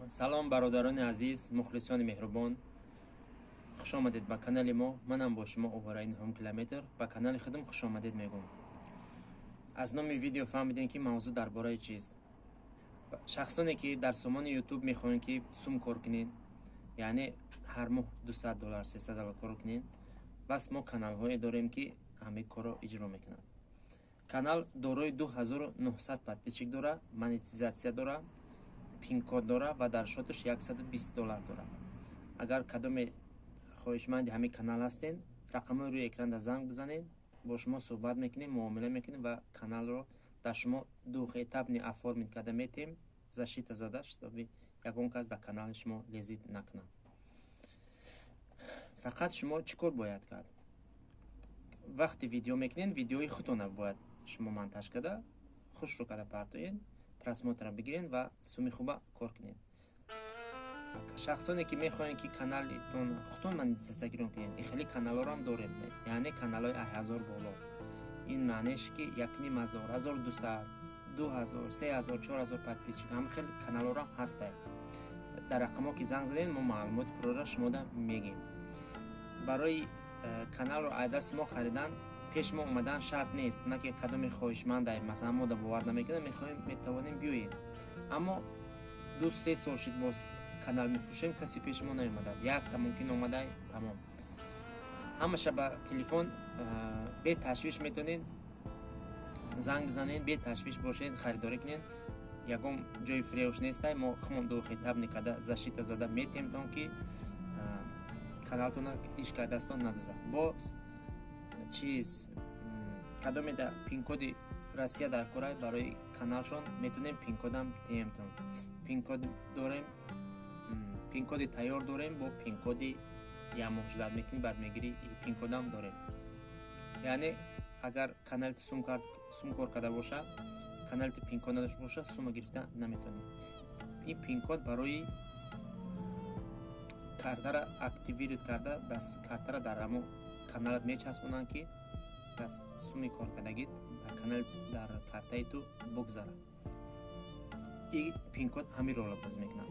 Салом, бародарони азиз, мухлисони меҳрубон, хушомадед ба канали мо. Манам бо шумо овораи нуҳум километр. Ба канали худам хушомадед мегӯм. Аз номи видео фаҳмидем, ки мавзӯъ дар бораи чист. Шахсоне, ки дар сомони Ютуб мехоҳем, ки сум кор кунед, яъне ҳар моҳ 200 доллар, 300 доллар кор кунед, бас мо каналҳое дорем, ки ҳамин корро иҷро мекунанд. Канал дорои 2900 подписчик дора, монетизатсия дора, пинкод дора ва дар счёт аш 120 доллар дора. Агар кадоме хоҳишманди ҳамин канал ҳастен, рақамҳои рӯи экранда занг бизанед, бо шумо суҳбат мекунем, муомила мекунем ва каналро дар шумо двухэтапный оформить карда метем, защита зада, чтобы ягон кас дар канали шумо лезить накунад. Фақат шумо чӣ кор бояд кард? Вақте видео мекунед, видеои худтона бояд шумо монтаж карда, хушрӯ карда партоед, просмотр а бигиред ва суми хуба кор кунед. Шахсоне, ки мехоҳем, ки каналитон худтон монетизатсия гирон кунед, и хеле каналҳоро дорем, яъне каналҳои 1000 боло. Ин маънеш, ки 1500, 1200, 2000, 3000, 4000 подписчик, ҳама хел каналҳоро ҳастае. Дар рақамҳо ки занг задем, мо маълумоти пурра шумода мегем. Барои каналро аз дасти мо харидан пеш мо омадан шарт нест. На ки кадоме хоҳишманда, масалан, мо да бовар намекунем, мехоҳем, метавонем биёед, аммо 2-3 сол шид, боз канал мефурӯшем, касе пеши мо наомада. Якта мумкин омада, тамом. Ҳамаша ба телефон беташвиш метавонед занг бизанед, беташвиш бошед, харидорӣ кунед. Ягон ҷои фиребш нестай. Мо хумон двухэтапный карда, защита зада метемтон, ки каналтона ҳеч дастон надозад. Боз чиз, кадоме да пинкоди Россия дар кора барои каналшон, метавонем пинкодам теемтон. Пинкод дорем, пинкоди тайёр дорем, бо пинкоди як моҳ ждать мекунӣ, баъд мегирӣ, пинкодам дорем. Яъне агар каналти сум кор карда боша, каналти пинкод надошта боша, сума гирифта наметавонӣ. Ин пинкод барои картара активировать карда, картара дар ҳамо каналат мечаспонанд, ки суми коркардагит дар канал, дар картаи ту бугзарад. И пинкод ҳамин роло бозӣ мекунад.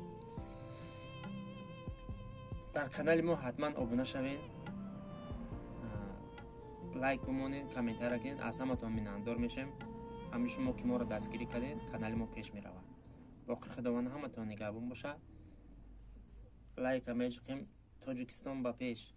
Дар канали мо ҳатман обуна шавед, лайк бимонед, комментария кунед. Аз ҳаматон миннатдор мешавем. Ҳамин шумо, ки моро дастгирӣ кардед, канали мо пеш меравад. Боқӣ Худованд ҳаматон нигаҳбон бошад. Лайка меҷиқем. Тоҷикистон ба пеш!